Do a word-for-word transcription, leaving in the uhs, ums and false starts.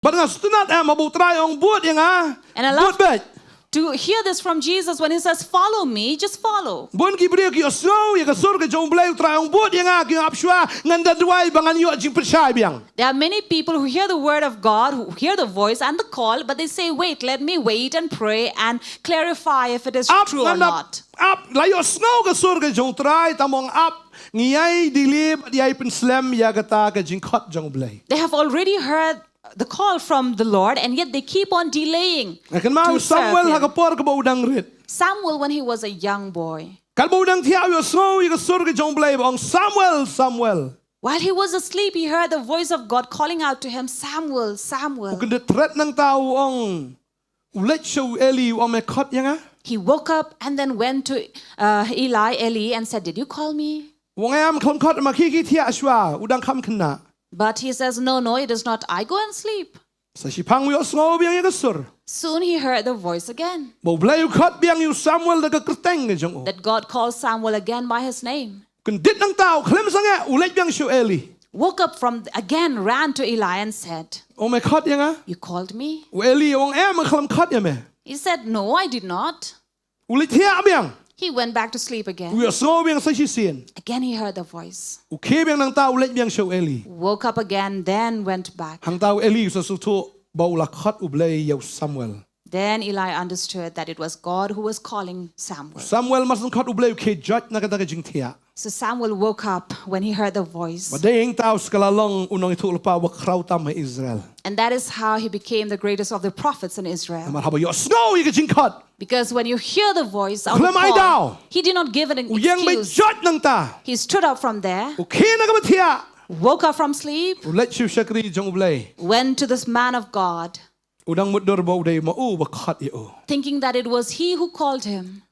Bad nga sngewtynnat em haba u Trai ong bud ïa nga. And I Bud love beit. To hear this from Jesus when he says, "Follow me, just follow." Bun ki briew ki ïohsngew ïa ka sur ka jong u Blei, u Trai ong bud ïa nga, ki ong ap shuwa, ngan da duwai ba ngan ïoh jingpynshai biang. There are many people who hear the word of God, who hear the voice and the call, but they say, "Wait, let me wait and pray and clarify if it is Ap true or ngan da not." ap, la ïohsngew ka sur ka jong u Trai, tang ba ong ap, ngi ïai delay bad ïai pynslem ïa kata ka jingkhot jong u Blei. They have already heard the call from the Lord, and yet they keep on delaying Nga kynmaw to u Samuel serve ha ka him. Por kaba u dang rit. Samuel, when he was a young boy, Katba u dang thiah u ïohsngew ïa ka sur ka jong u Blei ba ong Samuel, Samuel. While he was asleep, he heard the voice of God calling out to him, "Samuel, Samuel." U kyndit thret nangta u ong, u leit sha u Eli, u ong me khot ïa nga. He woke up and then went to uh, Eli, Eli, and said, "Did you call me?" U ong em, khlem khot, ma khie khie thiah shuwa, u dang kham khynnah. But he says, "No, no, it is not I. Go and sleep." Sa shiphang u ïohsngew biang ïa ka sur. Soon he heard the voice again, Ba u Blei u khot biang ïa u Samuel da ka kyrteng ka jong u. That God calls Samuel again by his name. Kyndit nangta u khlem sangeh, u leit biang sha u Eli. Woke up from again, ran to Eli and said, U ong me khot ïa nga. "You called me?" U Eli u ong em, khlem khot ïa me. He said, "No, I did not." U leit thiah biang. He went back to sleep again. U ïohsngew biang sa shisien. Again, he heard the voice. U khie biang nangta u leit biang sha u Eli. Woke up again, then went back. Hangta u Eli u sa sngewthuh ba u la khot u Blei ïa u Samuel. Then Eli understood that it was God who was calling Samuel. Samuel mar shu khot u Blei u khie joit na kata ka jingthiah. So Samuel woke up when he heard the voice. Bad dei hangta u sa la long u nongïathuhlypa uba khraw tam ha Israel. And that is how he became the greatest of the prophets in Israel. Namar haba ïohsngew ïa ka jingkhot, Because when you hear the voice of the Khlem ai call, daw. He did not give an U ïeng beit excuse. Joit nangta. He stood up from there, U khie na kaba thiah. Woke up from sleep, U leit sha u shakri jong u Blei. Went to this man of God, U dang mutdur ba u dei ma u ba khot ïa u. Thinking that it was he who called him.